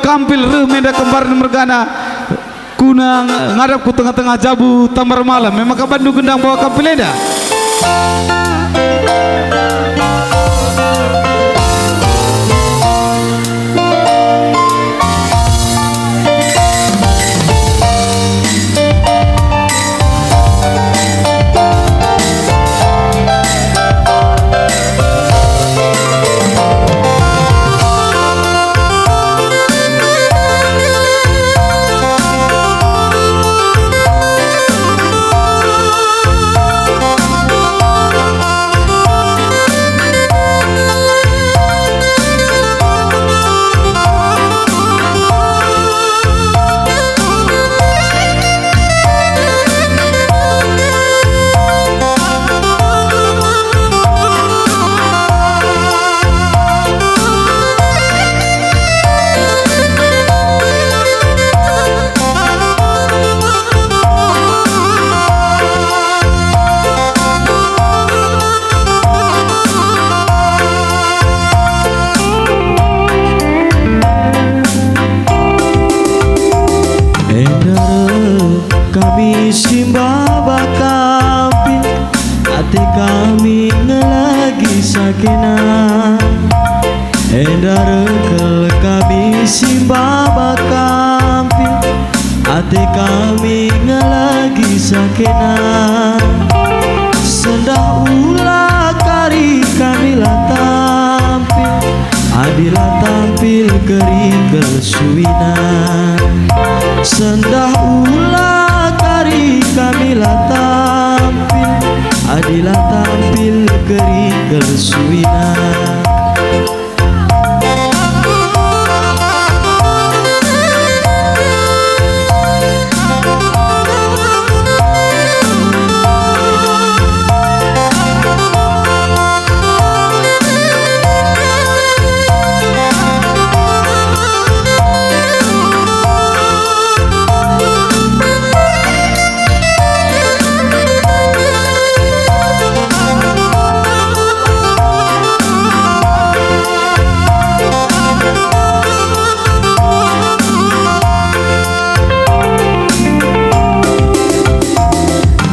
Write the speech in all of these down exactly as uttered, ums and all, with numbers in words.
Kampil reh menda kembarna mergana, guna ngadap ku tengah-tengah jabu tambar malam. Memang ka bandu gendang bawa kampil enda? Enda reh kami si maba kampil, ate kami nge la gisa kena. Enda reh kal kami si maba kampil, ate kami nge la gisa kena. Sendah ula kari kami la tampil, adi la tampil kerina kal suina. Sendah ula kari kami la tampil, adi la tampil kerina kal suina.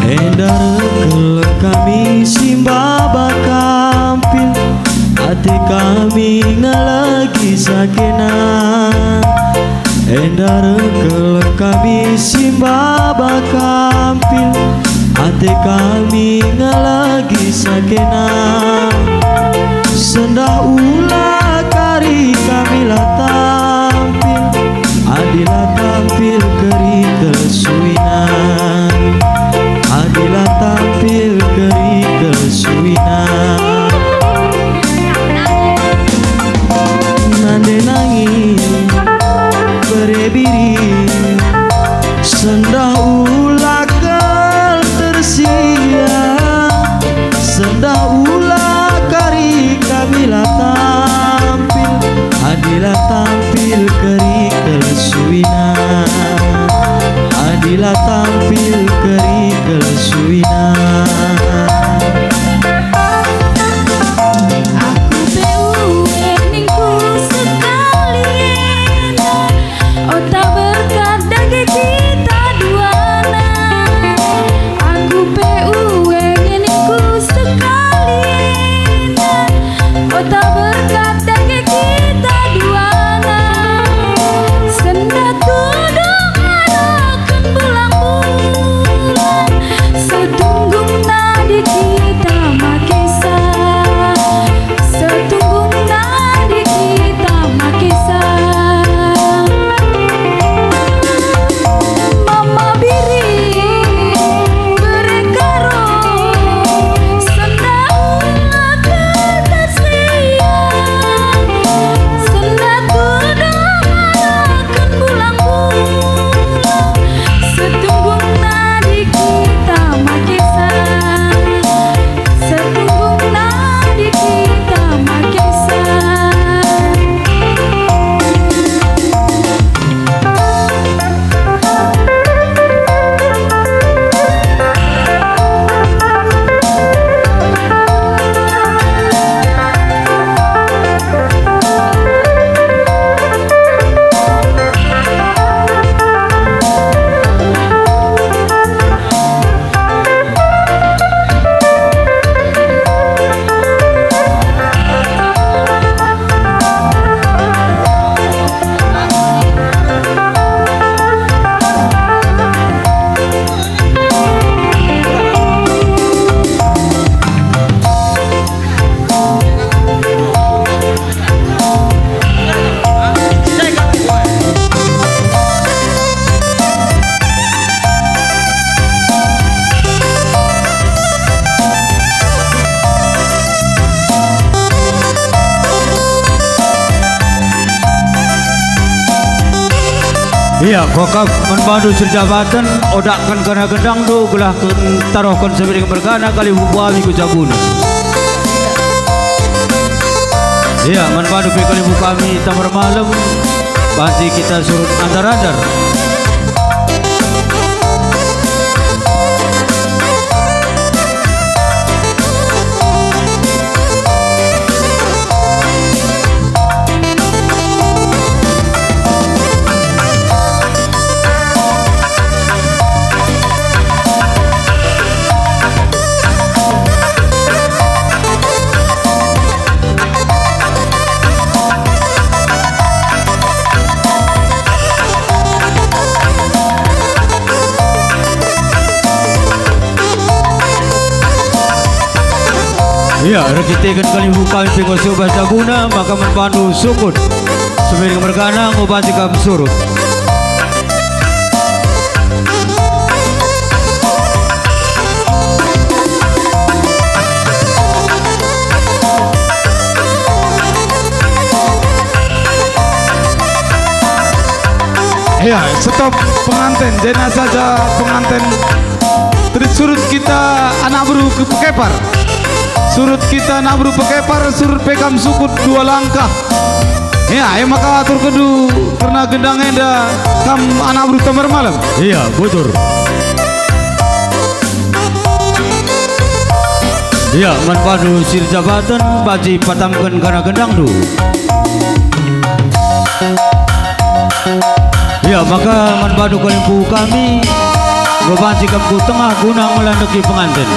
Enda reh kal kami si maba kampil, ate kami nge la gisa kena. Enda reh kal kami si maba kampil, ate kami nge la gisa kena. Sendah ula kari kami la tampil, adi la tampil kerina kal suina. Adi la tampil kerina kal suina. Nande nangi bere biri, sendah ula kal tersia, sendah ula kari kami la tampil, adi la Ia, kuakap man bandu si erjabaten, odakken kerna gendangndu gelah kentarohken Sembiring mergana kalimbubu kami ku jabuna. Ia, man bandu pe kalimbubu kami Tambar Malem, banci kita surut andar-andar. Ia, erkiteken kalimbubu kami pe enggo subah jabuna, maka man bandu sukut. Sembiring mergana enggo banci kam surut. Ya, stop penganten, janah saja penganten. Terus surut kita anak beru ke Pekepar. Surut kita anak beru Pekepar, surut pe kam sukut dua langkah. Ya, e maka aturkenndu kerna gendang enda kam anak beru Tambar Malem. Ia, bujur. Ia, man bandu si erjabaten, banci patamken kerna gendangndu. Ia, maka man bandu kalimbubu kami, enggo banci kam ku tengah guna ngelandeki penganten.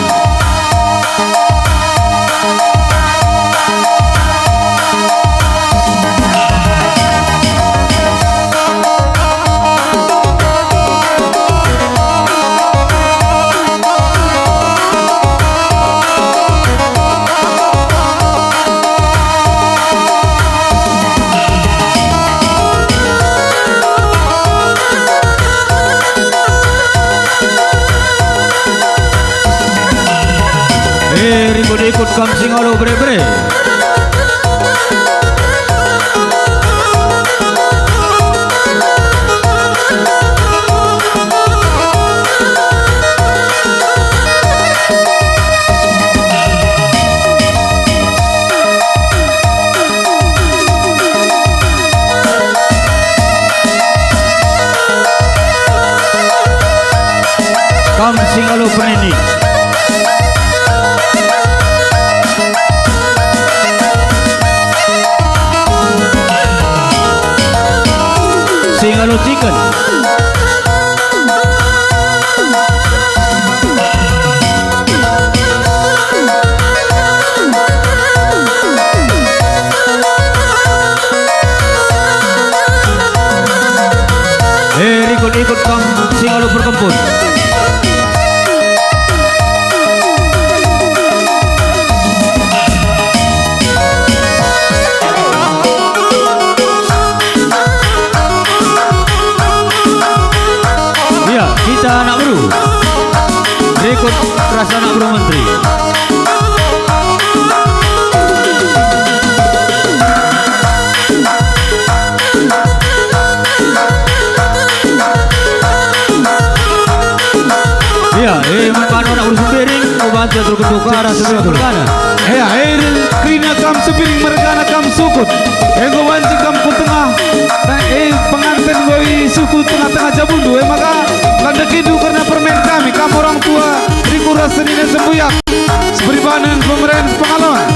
Eh, rikut-ikut kam singalo bere-bere. Kam singalo penini. Singalo tiken. Eh, rikut-ikut kam singalo perkempun. Ia, kita anak beru. Rikut ras anak beru menteri. Ia, eh, man bandu anak beru Sembiring, enggo banci aturkenndu ka arah Sembiring mergana. Ia, eh, kerina kam Sembiring mergana kam sukut. Enggo banci kam ku tengah. Nah, eh, penganten enggo isuku tengah-tengah jabundu, eh, maka landekindu kerna permen kami, kam orang tua, rikut ras senina sembuyak. Seberibanen pemeren pengalaman.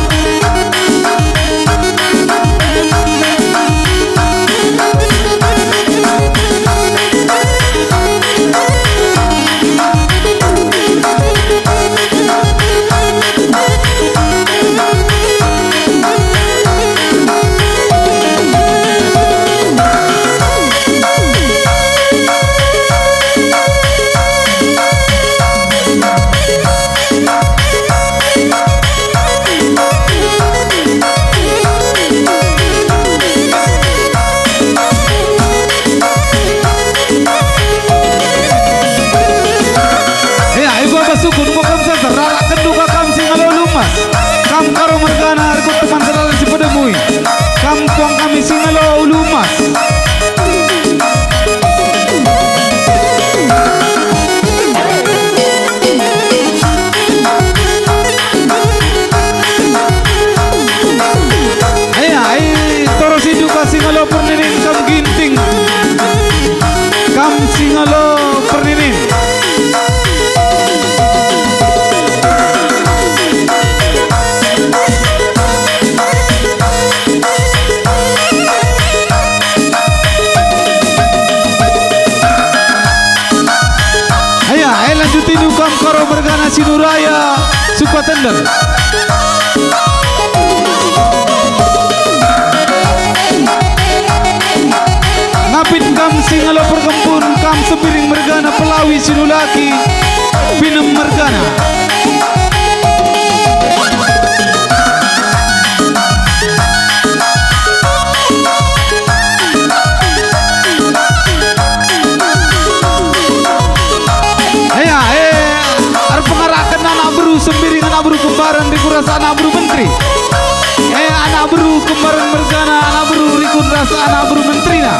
Kam Karo mergana Sinuraya, Sukatender. Ngapit kam Singalo Perkempun, kam Sembiring mergana, Pelawi Sinulaki, Pinem mergana. Ea, eh, erpengaraken anak beru Sembiring, anak beru Kembaran, rikut ras anak beru menteri. Eh, anak beru Kembaran mergana, anak beru rikut ras anak beru menterina.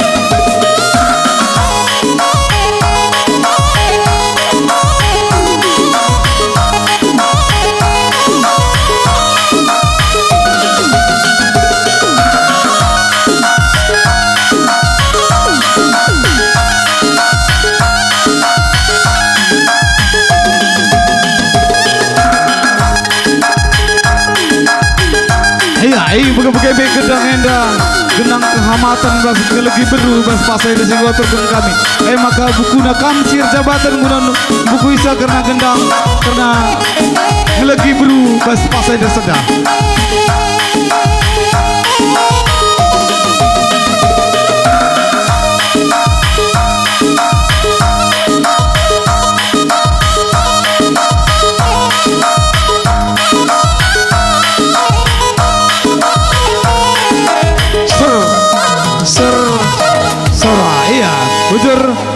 Ia, eh, bage-bage pe gendang enda, gendang kehamaten bas ngelegi beru bas pasai enda si aturken kami. Eh, maka bukuna kam si erjabaten guna bukuisa kerna gendang, kerna ngelegi beru bas pasai enda sedang. Ser, ser, sera, ia, bujur.